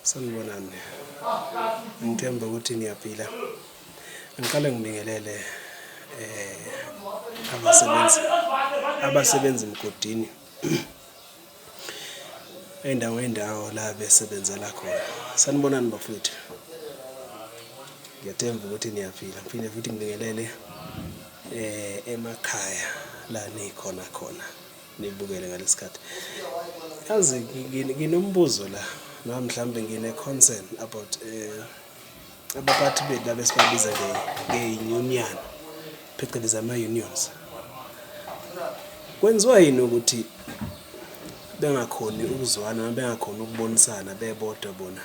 Sanibonani. Ngithemba ukuthi niyaphila. Ngiqale ngibingelele abasebenzi abasebenza emgodini endawo ngendawo la besebenzela khona. Sanibonani bafowethu. Ngiyathemba ukuthi niyaphila. Ngiphinde futhi ngibingelele emakhaya la nikhona khona. Nibukele ngalesikhathi. Yazi nginombuzo la noma mhlawumbe ngine-concern about abaphathi bethu laba esibabiza ngey'nyunyana, phecelezi ama-unions. Kwenziwa yini ukuthi bengakhoni ukuzwana noma bengakhoni ukubonisana bebodwa bona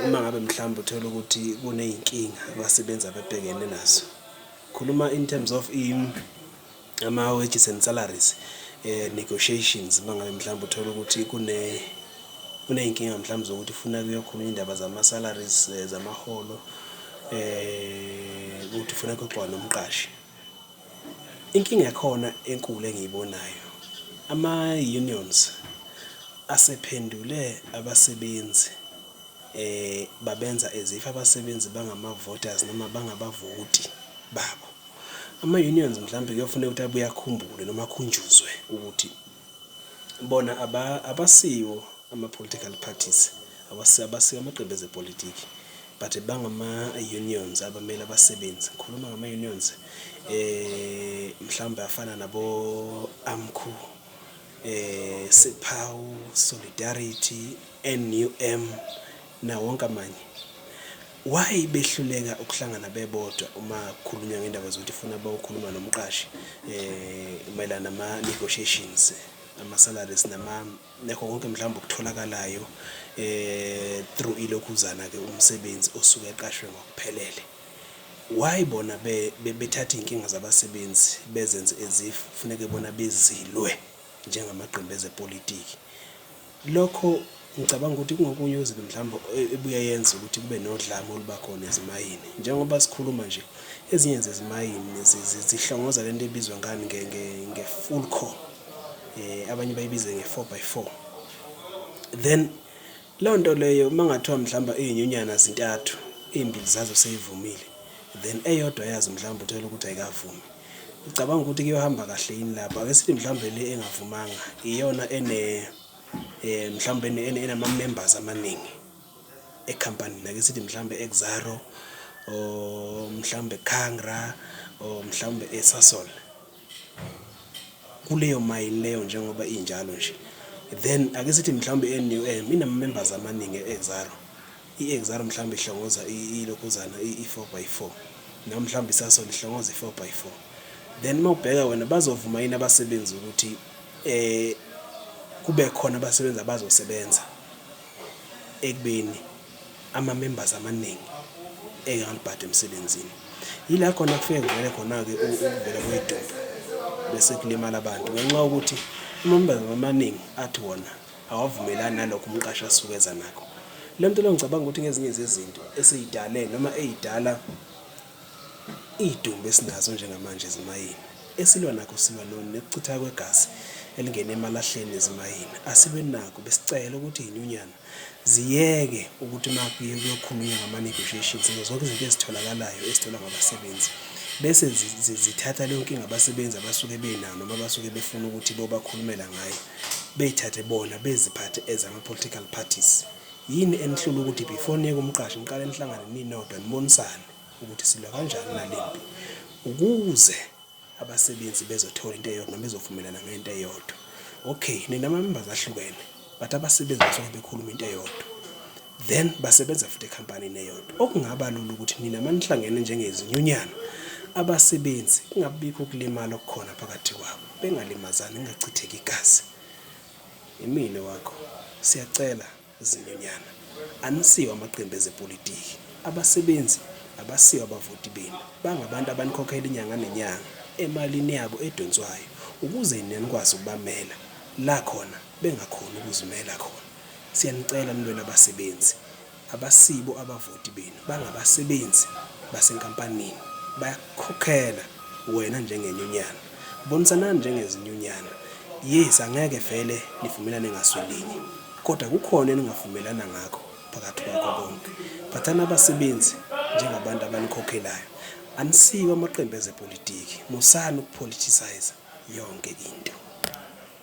uma ngabe mhlawumbe uthole ukuthi kuney'nkinga abasebenzi ababhekene nazo? Khuluma in terms of ama-wages and salaries negotiations, uma ngabe mhlawumbe uthole ukuthi kuney'nkinga mhlawumbe zokuthi funa kuyokhulunywa iy'ndaba zama-salaries, zamaholo, ukuthi funa kuyoxoxwa nomqashi. Inkinga yakhona enkulu engiyibonayo, ama-unions asephendule abasebenzi babenza as if abasebenzi bangama-voters noma bangabavoti babo. Ama-unions mhlawumbe kuyofuneka ukuthi abuye akhumbule noma akhunjuzwe ukuthi bona abasiwo ama-political parties, abasiwo amaqembu ezepolitiki, but bangama-unions abamele abasebenzi. Ngikhuluma ngama-unions mhlawumbe afana nabo-AMCU, SEPAWU, Solidarity, NUM nawo wonke amanye. Why behluleka ukuhlangana bebodwa uma kukhulunywa ngendaba zokuthi funa bayokhuluma nomqashi mayelana nama-negotiations, ama-salaries nama nakho konke mhlawumbe okutholakalayo through ilokhuzana-ke umsebenzi osuke eqashwe ngokuphelele. Why bona bethatha iy'nkinga zabasebenzi bezenze as if kufuneke bona bezilwe njengamaqembu ezepolitiki? Lokho ngicabanga ukuthi kungokunye kwezinto mhlawumbe ebuye yenze ukuthi kube nodlame oluba khona ezimayini. Njengoba sikhuluma nje, ezinye zezimayini zihlongoza lento ebizwa ngani nge-full core, abanye bayibize nge-four by four. Then leyo nto leyo uma kungathiwa mhlawumbe iy'nyunyana zintathu, iy'mbili zazo sey'vumile, then eyodwa yazo mhlawumbe uthole ukuthi ayikavumi. Ucabanga ukuthi kuyohamba kahle yini lapho? Ake sithi mhlawumbe le engavumanga iyona ene mhlawumbe enama-members amaningi ekhampanini. Ake sithi mhlawumbe Exxaro or mhlawumbe Kangra or mhlawumbe eSasol. Kuleyo mayini leyo njengoba injalo nje. Then ake sithi mhlawumbe i-N_U_M inama-members amaningi e-Exxaro. I-Exxaro mhlawumbe ihlongoza ilokhuzana i-four by four noma mhlawumbe iSasol ihlongoza i-four by four. Then uma ubheka wena bazovuma yini abasebenzi ukuthi kube khona abasebenzi abazosebenza ekubeni ama-members amaningi engalibhadi emsebenzini. Yila khona kufike kuvele khona-ke ukuvela kwey'dumbu bese kulimala abantu ngenxa yokuthi ama-members amaningi athi wona awavumelani nalokho umqashi asuke eza nakho. Le nto leyo ngicabanga ukuthi ngezinye zezinto esiyidale noma eyidala iy'dumbu esinazo njengamanje ezimayini. Esilwa nakho silwa nokuchitheka kwegazi elingena emalahleni ezimayini. Asilweni nakho, besicela ukuthi iy'nyunyana ziyeke ukuthi uma kuyokhulunywa ngama-negotiations nazo zonke izinto ezitholakalayo ezitholwa ngabasebenzi bese zithatha leyo nkinga abasebenzi abasuke benayo noma abasuke befuna ukuthi bobakhulumela ngayo, beyithathe bona beziphathe as ama-political parties. Yini enihlula ukuthi before niye kumqashi niqale nihlangane ninodwa nibonisane ukuthi silwa kanjani nale mpi ukuze abasebenzi bezothola into eyodwa noma bezovumelana ngento eyodwa. Okay, ninama-members ahlukene but abasebenzi basuke bekhuluma into eyodwa then basebenza futhi ekhampanini eyodwa. Okungaba lula ukuthi nina manihlangene njengezinyunyana abasebenzi kungabikho ukulimala okukhona phakathi kwabo, bengalimazani kungachitheki igazi. Imina wakho, siyacela zinyunyana anisiwo amaqembu ezepolitiki, abasebenzi abasiwo abavoti benu, bangabantu abanikhokhela inyanga nenyanga emalini yabo edonswayo ukuze nina nikwazi ukubamela la khona bengakhoni ukuzimela khona. Siyanicela nilwele abasebenzi, abasibo abavoti benu, bangabasebenzi basenkampanini, bayakukhokhela wena njengenyunyana. Bonisanani njengezinyunyana. Yes, angeke vele nivumelane ngaso linye. Kodwa kukhona eningavumelana ngakho phakathi kwakho konke. Phathani abasebenzi njengabantu abanikhokhelayo. Anisiwo amaqembu ezepolitiki. Musani ukupoliticize yonke into.